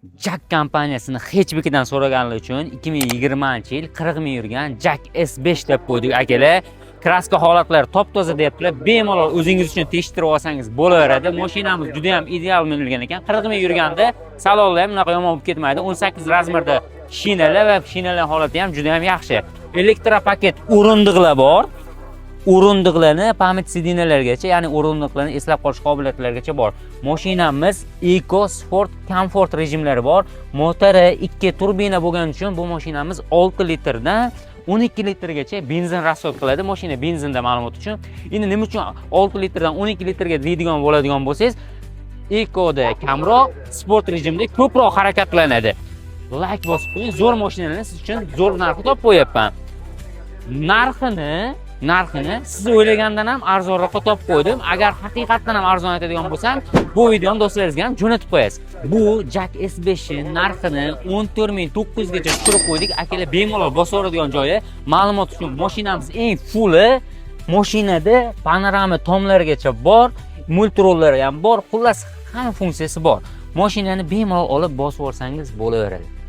JAC kompaniyasini hech bikidan so'raganlar uchun 2020-yil 40 ming yurgan JAC S5 deb qo'ydik, akalar. Краска holatlari top-toza deyaptilar. Bemalol o'zingiz uchun tekshirib olsangiz bo'laveradi. Mashinamiz juda ham ideal minilgan ekan. 40 ming yurganda salonlar ham unaqa yomon bo'lib ketmaydi. 18 размер da shinalar va shinalar holati ham juda ham yaxshi. Электропакет o'rindiqlar bor. O'rindiqlarni память сиденья largacha, ya'ni o'rindiqlarni eslab qolish qobiliyatlarigacha bor. Mashinamiz Eco, Sport, Comfort rejimlari bor. Motori 2 turbina bo'lgani uchun bu mashinamiz 6 litrdan 12 litrgacha benzin расход qiladi. Mashina benzinda, ma'lumot uchun. Endi nima uchun 6 litrdan 12 litrga deydigan bo'ladigan bo'lsangiz, Ecoda kamroq, sport rejimida ko'proq harakatlanadi. Layk bosib qo'ying, zo'r mashinalarni siz uchun zo'r narxda topib qo'yapman. Narxini siz o'ylagandan ham arzonroqqa topib qo'ydim. Agar haqiqatdan ham arzon aytadigan bo'lsam, bu videoni do'stlaringizga ham jo'natib qo'yasiz. Bu JAC S5 narxini 14 900 gacha tushirib qo'ydik. Akalar, bemalol bosaveradigan joyi. Ma'lumot uchun, mashinamiz eng fulli, mashinada panorama tomlargacha bor, мультируль lari ham bor, xullas, hamma funksiyasi bor. Mashinani bemalol olib bosib yuborsangiz bo'laveradi.